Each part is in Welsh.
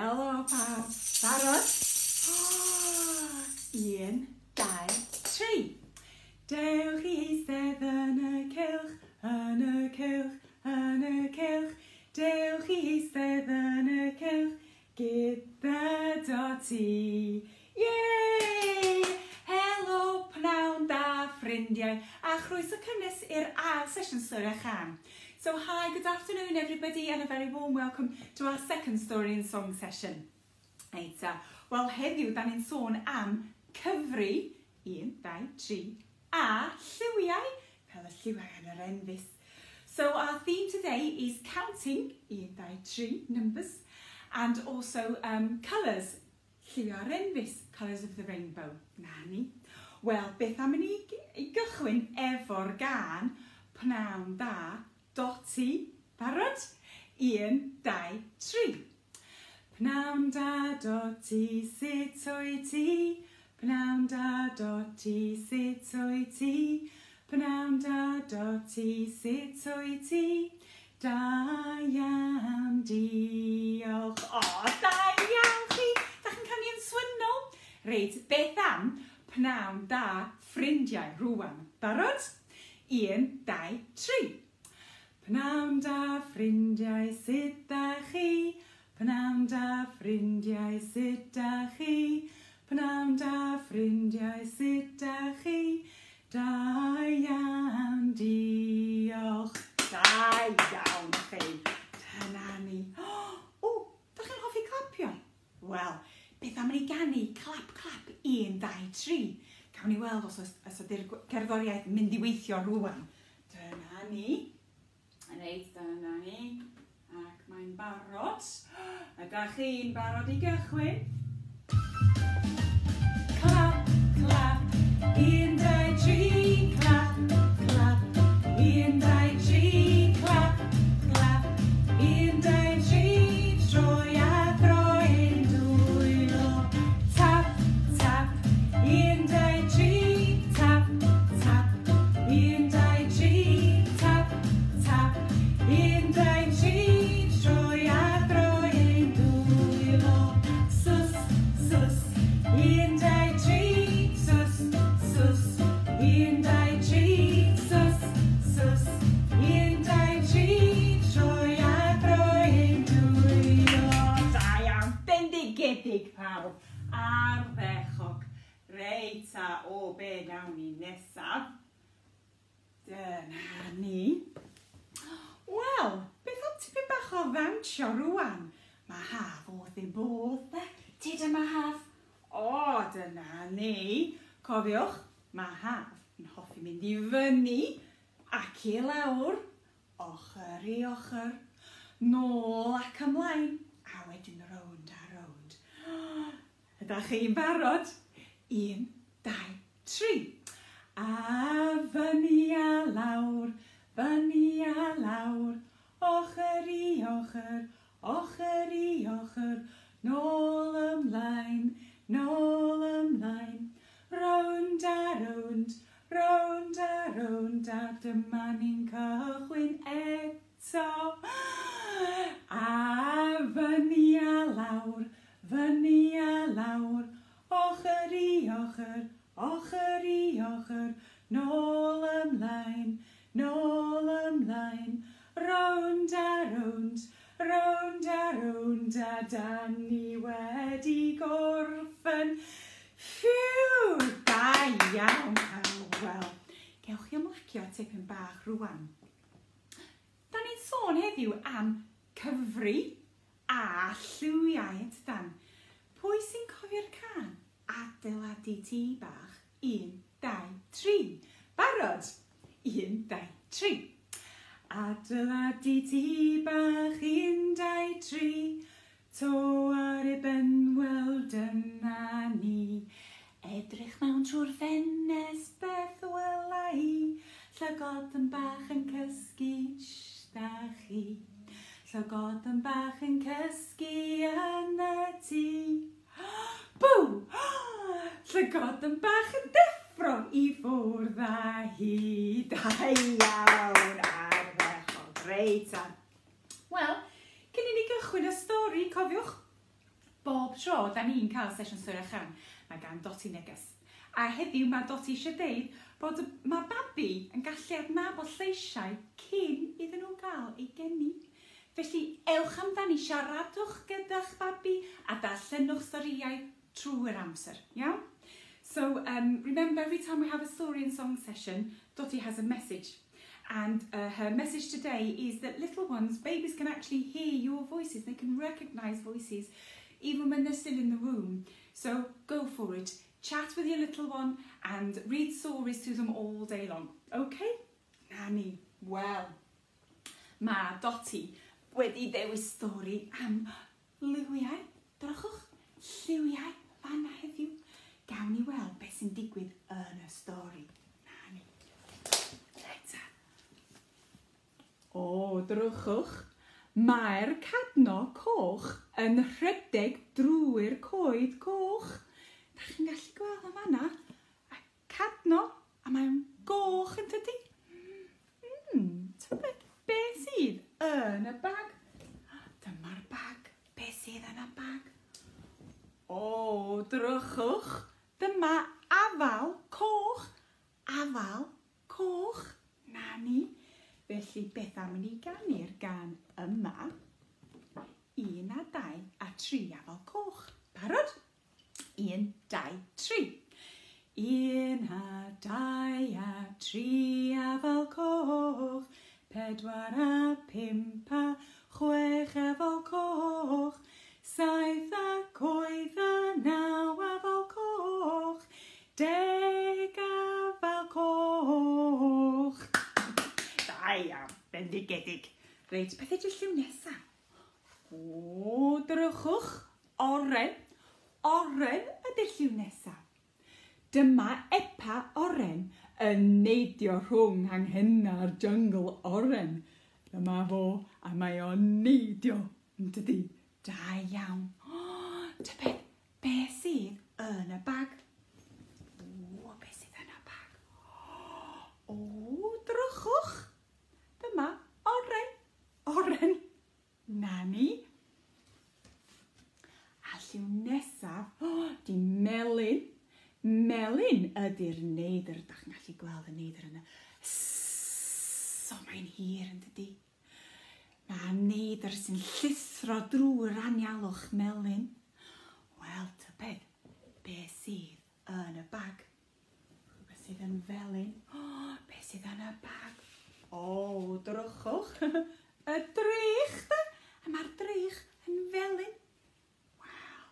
Helo pawb. Barod? 1, 2, 3. Dewch i eistedd yn y cylch, yn y cylch, yn y cylch. Dewch i eistedd yn y cylch, gyda Doti. Yay! Helo, pnawn da, ffrindiau, a chroeso cynnes i'r ail sesiwn stori a chân. So hi, good afternoon everybody, and a very warm welcome to our second story and song session. Reit ta, wel heddiw da ni'n sôn am cyfri, 1, 2, 3, a lliwiau, fel y lliwiau yn yr enfys. So our theme today is counting, 1, 2, 3, numbers, and also colours, lliwiau'r enfys, colours of the rainbow. Na ni. Wel, beth am i ni i gychwyn efo'r gân Pnawn Da, Doti. Barod? 1, 2, 3. Pnawn da, Doti, sut wyt ti? Pnawn da, Doti, sut wyt ti? Pnawn da, Doti, sut wyt ti? Da iawn, diolch. O, da iawn chi! Da chi'n canu yn swynol? Reit, beth am pnawn da ffrindiau rwan? Barod? 1, 2, 3. Pnawn da ffrindiau, sut da chi? Pnawn da ffrindiau, sut da chi? Pnawn da ffrindiau, sut da chi? Da iawn, diolch. Da iawn chi. Dyna ni. O, da chi'n hoffi clapio? Wel, beth am ni ganu clap clap 1, 2, 3? Cawn ni weld os ydy'r gerddoriaeth yn mynd i weithio rwan. Dyna ni. Reit, dyna ni. Ac mae'n barod. Ydych chi'n barod i gychwyn? Clap, clap, 1, 2, 3, clap, clap, 1, 2, 3, clap, clap, 1, 2, 3, troi a throi'n dwylo. Tap, tap, 1, 2, 3, tap, tap, 1, 2, 3, tap, tap, 1, 2, 3, troi a throi'n dwylo. Sws, sws, 1, 2, 3, sws, sws, 1, 2, 3, sws, sws, 1, 2, 3, troi a throi'n dwylo. Da iawn, bendigedig pawb, ardderchog. Reit ta, o be nawn ni nesaf? Dyna ni. Wel, beth am tipyn bach o ddawnsio rwan? Mae Haf wrth ei bodd, de? Tyd yma, Haf. O, dyna ni. Cofiwch, mae Haf yn hoffi mynd i fyny ac i lawr, ochr i ochr, nôl ac ymlaen, a wedyn rownd a rownd. Ydych chi'n barod? 1, 2, 3. A fyny a lawr, fyny a lawr, ochr i ochr, ochr i ochr, nôl ymlaen, nôl ymlaen, rownd a rownd, rownd a rownd, a dyma ni'n cychwyn eto. A fyny a lawr, fyny a lawr, ochr i ochr, ochr i ochr, nôl ymlaen, nôl ymlaen, rownd a rownd, rownd a rownd, a dan ni wedi gorffen. Phew! Da iawn pawb. Wel, gewch chi ymlacio tipyn bach rwan. Da ni'n sôn heddiw am cyfri a lliwiau, yntydan? Pwy sy'n cofio'r cân? Adeiladu tŷ bach, 1, 2, 3. Barod? 1, 2, 3. Adeiladu tŷ bach, 1, 2, 3. To ar ei ben, wel dyna ni. Edrych mewn trwy'r ffenest, beth wela i? Llygoden bach yn cysgu, shh, da chi. Llygoden bach yn cysgu yn y tŷ. Bw! Llygoden bach yn deffro i ffwrdd â hi. Da iawn, ardderchog. Reit ta. Wel, cyn i ni gychwyn y stori, cofiwch, Bob tro da ni'n cael sesiwn stori a chân, mae gan Doti neges. A heddiw mae Doti eisiau deud bod mae babi yn gallu adnabod lleisiau cyn iddyn nhw gael eu geni. Felly, ewch amdani, siaradwch gyda'ch babi a darllenwch storïau trwy'r amser, iawn? So, remember, every time we have a story and song session, Dotty has a message. And her message today is that little ones, babies, can actually hear your voices. They can recognise voices even when they're still in the womb. So go for it. Chat with your little one and read stories to them all day long. Okay? 'Na ni. Wel, mae Dotty wedi dewis stori am liwiau. Drychwch, lliwiau fanna heddiw. Gawn ni weld beth sy'n digwydd yn y stori. 'Na ni. Reit ta. O, drychwch. Mae'r cadno coch yn rhedeg drwy'r coed coch. Da chi'n gallu gweld o fanna? A cadno, a mae'n goch, yn tydi? Tybed beth sydd yn y bag? Dyma'r bag. Beth sydd yn y bag? O, drychwch. Dyma afal coch. Afal coch. 'Na ni. Felly, beth am i ni ganu'r gân yma? 1 a 2 a 3 afal coch. Barod? 1, 2, 3. 1 a 2 a 3 afal coch. 4 a 5 a 6 afal coch. 7 ac 8 a 9 afal coch. 10 afal coch. Da iawn, bendigedig. Reit, beth ydy'r lliw nesaf? O, drychwch, oren. Oren ydy'r lliw nesaf. Dyma epa oren yn neidio rhwng anghenna'r jyngl oren. Dyma fo, a mae o'n neidio, yn dydi? Da iawn. O, tybed, beth sydd yn y bag? O, beth sydd yn y bag? O, drychwch. Dyma oren. Oren. 'Na ni. A lliw nesaf, o, di melyn. Melyn ydy'r neidr. Da chi'n gallu gweld y neidr yna. So mae'n hir, yn dydi? Mae neidr sy'n llithro drwy'r anialwch melyn. Wel, tybed, beth sydd yn y bag? Rhywbeth sydd yn felyn. O, beth sydd yn y bag? O, drychwch. Y drych, da. A mae'r drych yn felyn. Waw.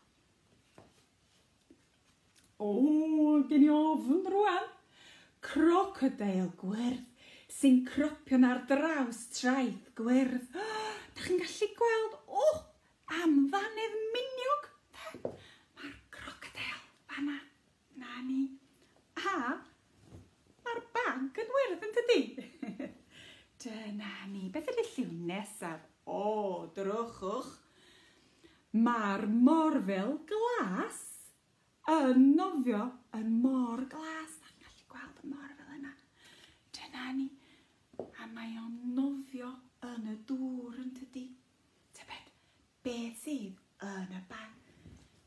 O, gen i ofn rwan. Crocodile gwyrdd sy'n cropio'n ar draws traeth gwyrdd. Da chi'n gallu gweld, o, am ddannedd miniog. Mae'r crocodile fanna. 'Na ni. A mae'r bag yn wyrdd, yn dydi? Dyna ni. Beth ydy'r lliw nesaf? O, drychwch. Mae'r morfil glas yn nofio yn môr glas. Da chi'n gallu gweld y morfil yna. Dyna ni. A mae o'n nofio yn y dŵr, yn tydi? Tybed, beth sydd yn y bag?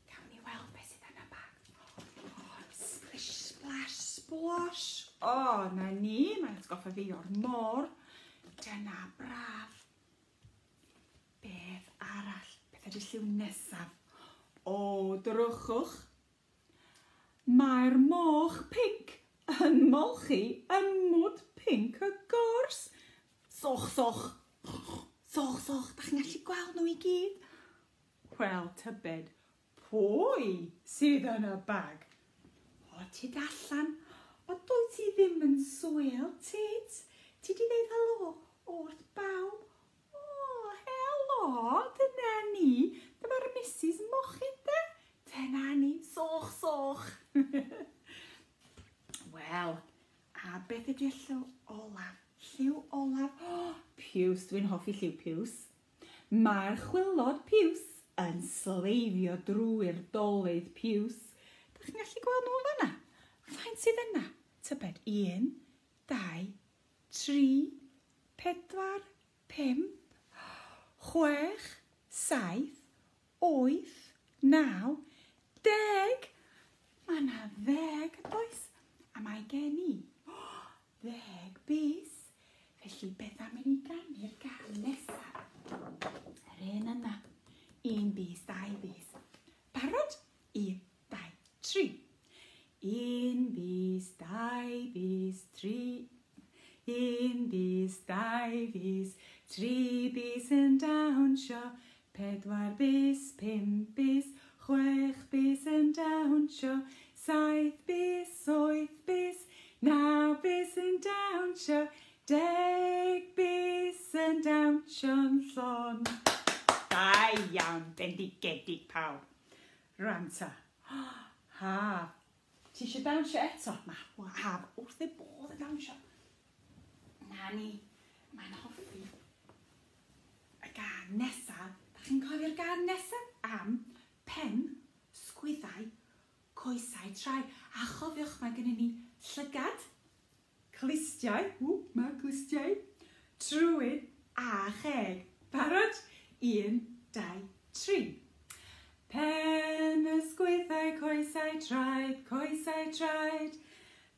Gawn ni weld beth sydd yn y bag. Oh, splish, splash, splosh. O, oh, 'na ni. Mae'n atgoffa fi o'r môr. Dyna braf. Beth arall? Beth ydy'r lliw nesaf? O, drychwch. Mae'r moch pinc yn molchi yn mwd pinc y gors. Soch, soch. Soch, soch. Da chi'n gallu gweld nhw i gyd? Wel, tybed, pwy sydd yn y bag? O, tyd allan. O, dwyt ti ddim yn swil, tyd. Ti di ddeud helo wrth bawb. O, helo, dyna ni. Dyma'r Mrs Mochyn, de. Dyna ni, soch, soch. Wel, a beth ydy'r lliw olaf? Lliw olaf, oh, piws, dwi'n hoffi lliw piws. Mae'r chwilod piws yn sleifio drwy'r dolydd piws. Da chi'n gallu gweld nhw fanna? Faint sydd yna? Tybed, 1, 2, 3, 4, 5, 6, 7, 8, 9, 10. Mae yna 10, does? A mae gen i 10 bys. Felly, beth am i ni ganu'r gân nesaf? Yr un yna. 1 bys, 2 bys. Barod? 1, 2, 3. 1 bys, 2 bys, 3. 1 bys, 2 bys, 3 bys yn dawnsio. 4 bys, 5 bys, 6 bys yn dawnsio. 7 bys, 8 bys, 9 bys yn dawnsio. 10 bys yn dawnsio'n llon. Da iawn, bendigedig pawb. Rwan ta. Haf. Ti eisiau dawnsio eto? Mae Haf wrth ei bodd yn dawnsio. Na ni. Mae'n hoffi y gân nesaf. Da chi'n cofio'r gân nesaf? Am pen, sgwyddau, coesau, traed. A chofiwch, mae gennym ni llygad, clustiau, ww, mae clustiau, trwyn a cheg. Barod? 1, 2, 3. Pen, ysgwyddau, coesau, traed, coesau, traed.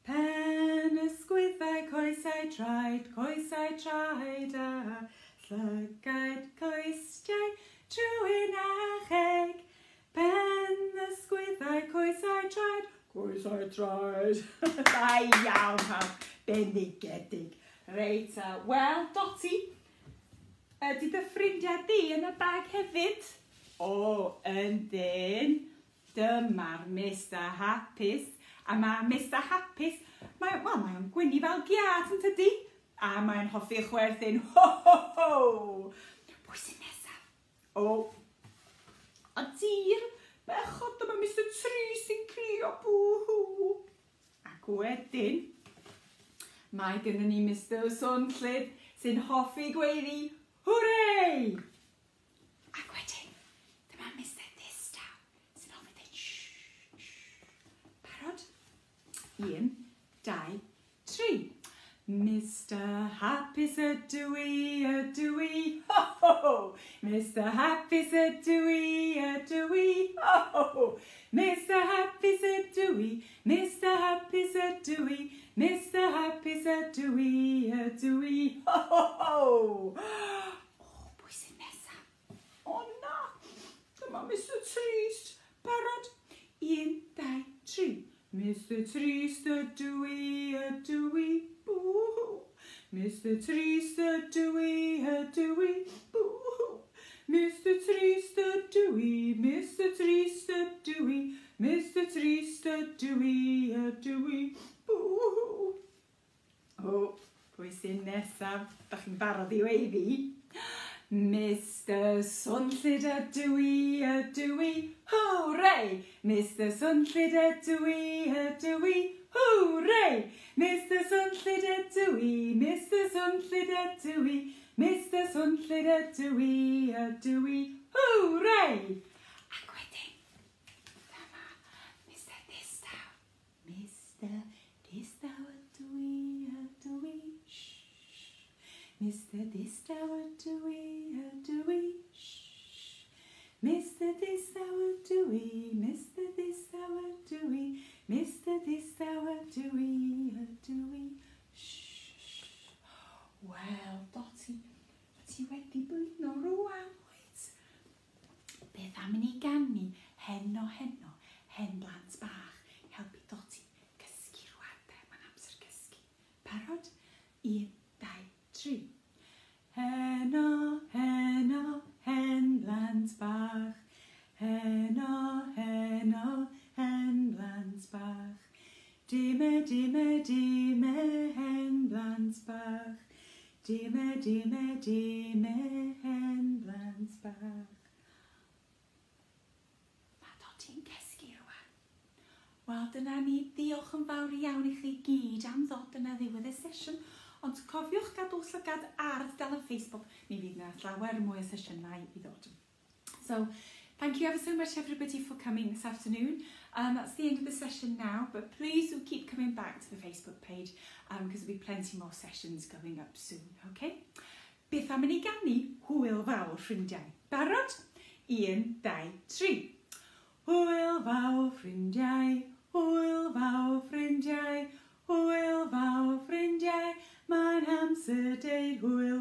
Pen, ysgwyddau, coesau, traed, coesau, traed. A llygaid, clustiau, trwyn a cheg. Pen, ysgwyddau, coesau, traed, coesau, traed. Da iawn, pawb. Bendigedig. Reit, wel, Doti, ydy dy ffrindiau di yn y bag hefyd? O, yndyn. Dyma'r Mr Hapus. A mae Mr Hapus, mae, wel, mae o'n gwenu fel giat yn tydi? A mae'n hoffi chwerthin. Ho, ho, ho! Pwy sy'n nesaf? O, a dir, bechod, dyma Mr Trist sy'n crio, bw-hw. Ac wedyn, mae gennym ni Mr Swnllyd sy'n hoffi gweiddi, hwrê! Ac wedyn, dyma Mr Distaw sy'n hoffi dweud shh, shh. Barod? 1, 2, 3. Mr Hapus ydw i, ydw i, ho ho ho. Mr Hapus ydw i, ydw i, ho ho ho. Mr Hapus ydw i, Mr Hapus ydw i, Mr Hapus ydw i, ydw i, ho ho ho. O, pwy sy'n nesaf? O na, dyma Mr Trist. Barod? 1, 2, 3. Mr Trist ydw i, ydw i, bw-hw. Mr Trist ydw i, ydw i, bw-hw. Mr Trist ydw i, Mr Trist ydw i, Mr Trist ydw i, ydw i, bw-hw. O, pwy sy'n nesaf? Da chi'n barod i weiddi? Mr Swnllyd ydw i, ydw i, hwrê! Mr Swnllyd ydw i, ydw i, hwrê! Mr Swnllyd ydw i, Mr Swnllyd ydw i, Mr Swnllyd ydw i, ydw i, hwrê! Ac wedyn, dyma Mr Distaw. Mr Distaw ydw i, ydw i, shh. Mr Distaw ydw i, ydw i, shh. Mr Distaw ydw i, Mr Distaw ydw i, Mr Distaw ydw i, ydw i, shh. Wel, Doti, ti wedi blino rwan, wyt? Beth am i ni ganu heno, heno, hen blant bach, i helpu Doti cysgu rwan, de? Mae'n amser cysgu. Barod? 1, 2, 3. Heno, heno, hen blant bach. Heno, heno, hen blant bach. Dime, dime, dime, hen blant bach. Dime, dime, dime, hen blant bach. Mae Doti'n cysgu rwan. Wel, dyna ni. Diolch yn fawr iawn i chi gyd am ddod yna ddiwedd y sesiwn. Ond cofiwch gadw llygad ar dudalen Facebook. Mi fydd yna llawer mwy o sesiynau i ddod. So, thank you ever so much everybody for coming this afternoon. That's the end of the session now, but please do keep coming back to the Facebook page because there'll be plenty more sessions going up soon, okay? Beth am i ni ganu hwyl fawr, ffrindiau? Barod? 1, 2, 3. Hwyl fawr ffrindiau, hwyl fawr ffrindiau, hwyl fawr ffrindiau, mae'n amser deud hwyl.